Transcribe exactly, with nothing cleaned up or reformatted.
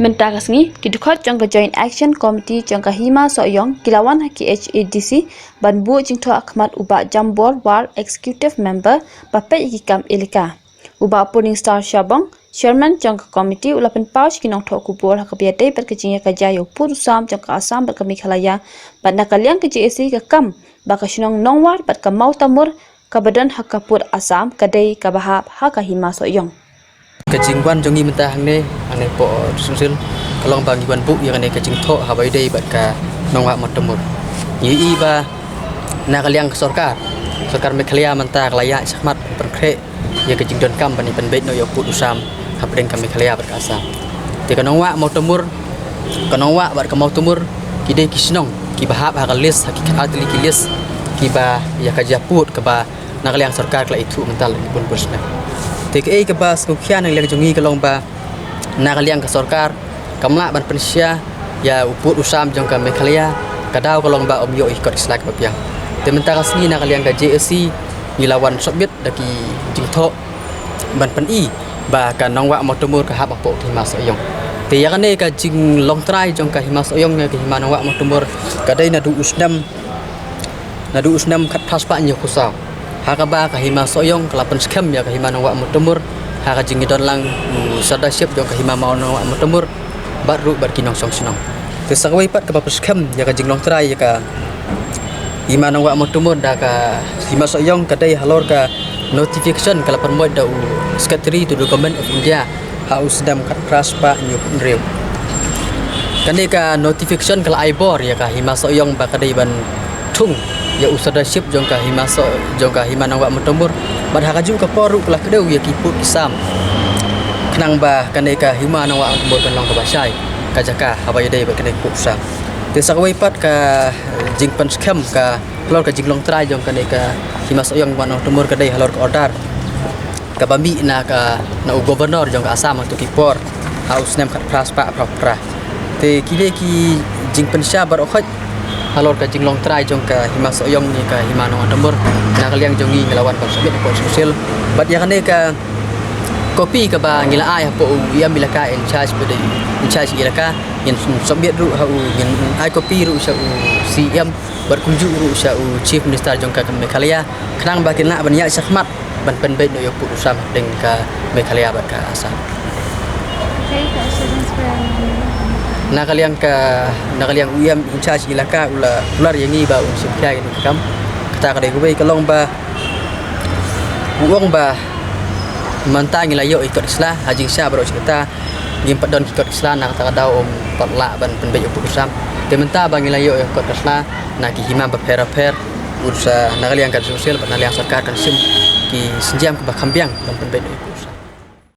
Mynta ka sngi, ki dkhot jong ka Joint Action Committee jong ka Hima Sohiong ki la wan ha ki H A D C ban buh jingthoh ha khmat u Bah Jambor War, Executive Member, ba peit ïa ki kam elaka. U Bah Purning Star Shabong, Chairman jong ka committee, u la pynpaw sha ki nongthoh khubor ha kaba ïadei bad ka jingïakajia ïa u pud u sam jong ka Assam bad ka Meghalaya, bad na ka liang ka J A C ka kam ba ka shnong Nongwar bad ka Mawtamur kaba don ha ka pud Assam ka dei kaba hap ha ka Hima Sohiong. Ka jingwan jong ngi mynta hangne, hangne hapoh Sumsel, ka long ba ngi wan buh ïa kane ka jingthoh ha kaba ïadei bad ka Nongwah Mawtamur. Ngi ïohi ba na ka liang ka sorkar, sorkar Meghalaya mynta ka la ïaid shakhmat ban pynkhreh ïa ka jingdonkam ban ïa pynbeit noh ïa u pud u sam hapdeng ka Meghalaya bad ka Assam. Te ka Nongwah Mawtamur, ka Nongwah bad ka Mawtamur ki dei ki shnong kiba hap ha ka list, ha ki artylli ki list kiba ïakajia pud kaba na ka liang sorkar ka la ithuh mynta la ki bun bun snem. Te kaei kaba sngewkhia na ka liang jong ngi ka long ba na ka liang ka sorkar kam lah ban pynshai ïa u pud u sam jong ka Meghalaya, ka daw ka long ba ym ïoh ïa ki kot ki sla kiba biang. Te mynta ka sngi na ka liang ka J A C ngi la wan submit da ki jingthoh ban pyni ba ka Nongwah Mawtamur ka hap hapoh ka Hima Sohiong. Te ïa kane ka jinglong trai jong ka Hima Sohiong ïa ka Hima Nongwah Mawtamur ka dei naduh u snem, naduh u snem khatphra spah hynñiewphew saw, ha kaba ka Hima Sohiong ka la pynskhem ïa ka Hima Nongwah Mawtamur ha ka jingïadon lang u Sirdarship jong ka Hima Nongwah Mawtamur bad ruh bad ki nongshong shnong. Te sa kawei pat kaba pynskhem ïa ka jinglong trai ïa ka Hima Nongwah Mawtamur da ka Hima Sohiong ka dei halor ka notification ka la pynmih da u Secretary to the Government of India ha u snem khatphra spah hynñiewphew hynriew. Kane ka notification ka la ai bor ïa ka Hima Sohiong ba ka dei ban thung ïa u Sirdarship jong ka Hima So, jong ka Hima Nongwah Mawtamur. Bad ha kajuh ka por ruh ka la kdew ïa ki pud ki sam khnang ba kane ka Hima Nongwah Mawtamur kan long kaba shai ka jaka ha kaba ïadei bad kane ka pud ki sam. Te sa kawei pat ka jingpynskhem ka halor ka jinglong trai jong kane ka Hima Sohiong Nongwah Mawtamur ka dei halor ka order kaba mih na ka, na u Governor jong ka Assam ha kito ki por ha u snem khatphra spah phra phra. Te kine ki jingpynshai baroh khoit halor ka jinglong trai jong ka Hima Sohiong ne ka Hima Nongwah Mawtamur, na ka liang jong ngi ngi la wan ban submit hapoh Sumsel. Bad ïa kane ka copy kaba ngi la ai hapoh u E M elaka in charge, bad in charge elaka ngin submit ruh ha u, ngin ai copy ruh sha u C M bad kumjuh ruh sha u Chief Minister jong ka Meghalaya khnang ba kin lah ban ïaid shakhmat ban pynbeit noh ïa u pud u sam hapdeng ka Meghalaya bad ka Assam. Na ka liang ka, na ka liang u E M in charge elaka u la kular ïa ngi ba un shim khia ïa kane ka kam. Kata ka dei kawei, ka long ba u ong ba mynta ngi la ïoh ïa ki kot ki sla, ha jingshisha baroh shi katta ngim pat don ki kot ki sla, na kata ka daw ym pat lah ban pynbeit ïa u pud u sam. Te mynta ba ngi la ïoh ïa ki kot ki sla na ki hima bapher bapher, un sa, na ka liang ka Sumsel bad na ka liang sorkar kan shim ki sienjam kiba kham biang ban pynbeit ïa u pud u sam.